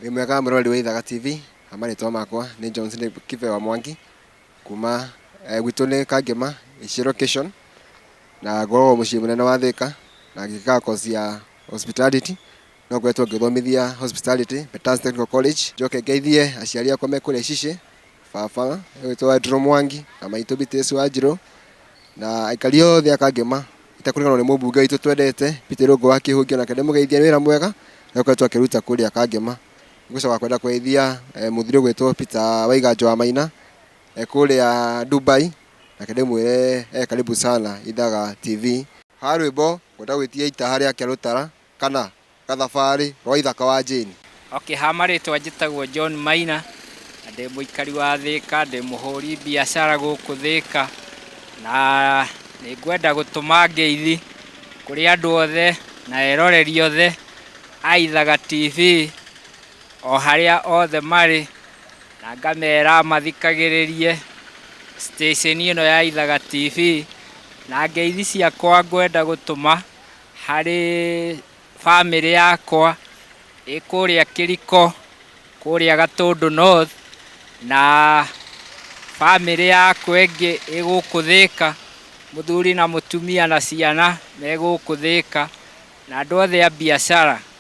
Wĩ mwega mũrori wa Ithaga TV, ha marĩtwa makwa nĩ Johnson Kibe wa Mwangi kuma gwitũ nĩ Kangema Ici location na ngoragwo mũciĩ mũnene wa Thika na ngĩkaga course ya hospitality no ngoretwo ngĩthomithia hospitality Peters Technical College. Njoke ngeithie aciari akwa me kũrĩa Icicĩ, baba egwĩtwo Andrew Mwangi na maitũ Beatrice Wanjirũ na aikari othe a Kangema itakũriganĩrwo nĩ mũmbunge witũ twendete Peter Irũngũ wa Kĩhũngĩo, nake ndĩmũgeithie nĩ wĩra mwega ũrĩa ũkoretwo akĩruta kũrĩa Kangema. Ngũcoka kwenda kũgeithia mũthuri ũgwĩtwo Peter Waiganjo wa Maina e kũrĩa Dubai, nake ndĩmwĩre e karibu sana Ithaga TV. Ha rwĩmbo ngwenda gwĩtia ita harĩa Kĩarũtara kana gathabarĩ rwa Ithaka wa Jane. Okay, ha marĩtwa njĩtagwo John Maina na ndĩ mũikari wa Thĩka, ndĩ mũhũri biacara gũkũ Thĩka, na nĩ ngwenda gũtũma ngeithi kũrĩ andũ othe na eroreri othe a Ithaga TV o harĩa othe marĩ, na ngamera mathikagĩrĩrie station ĩno ya Ithaga TV. Na ngeithi ciakwa ngwenda gũtũma harĩ bamĩrĩ yakwa ĩ kũrĩa Kĩriko, kũrĩa Gatũndũ North, na bamĩrĩ yakwa ĩngĩ ĩ gũkũ Thĩka, mũthuri na mũtumia na ciana me gũkũ Thĩka, na andũ othe a biacara.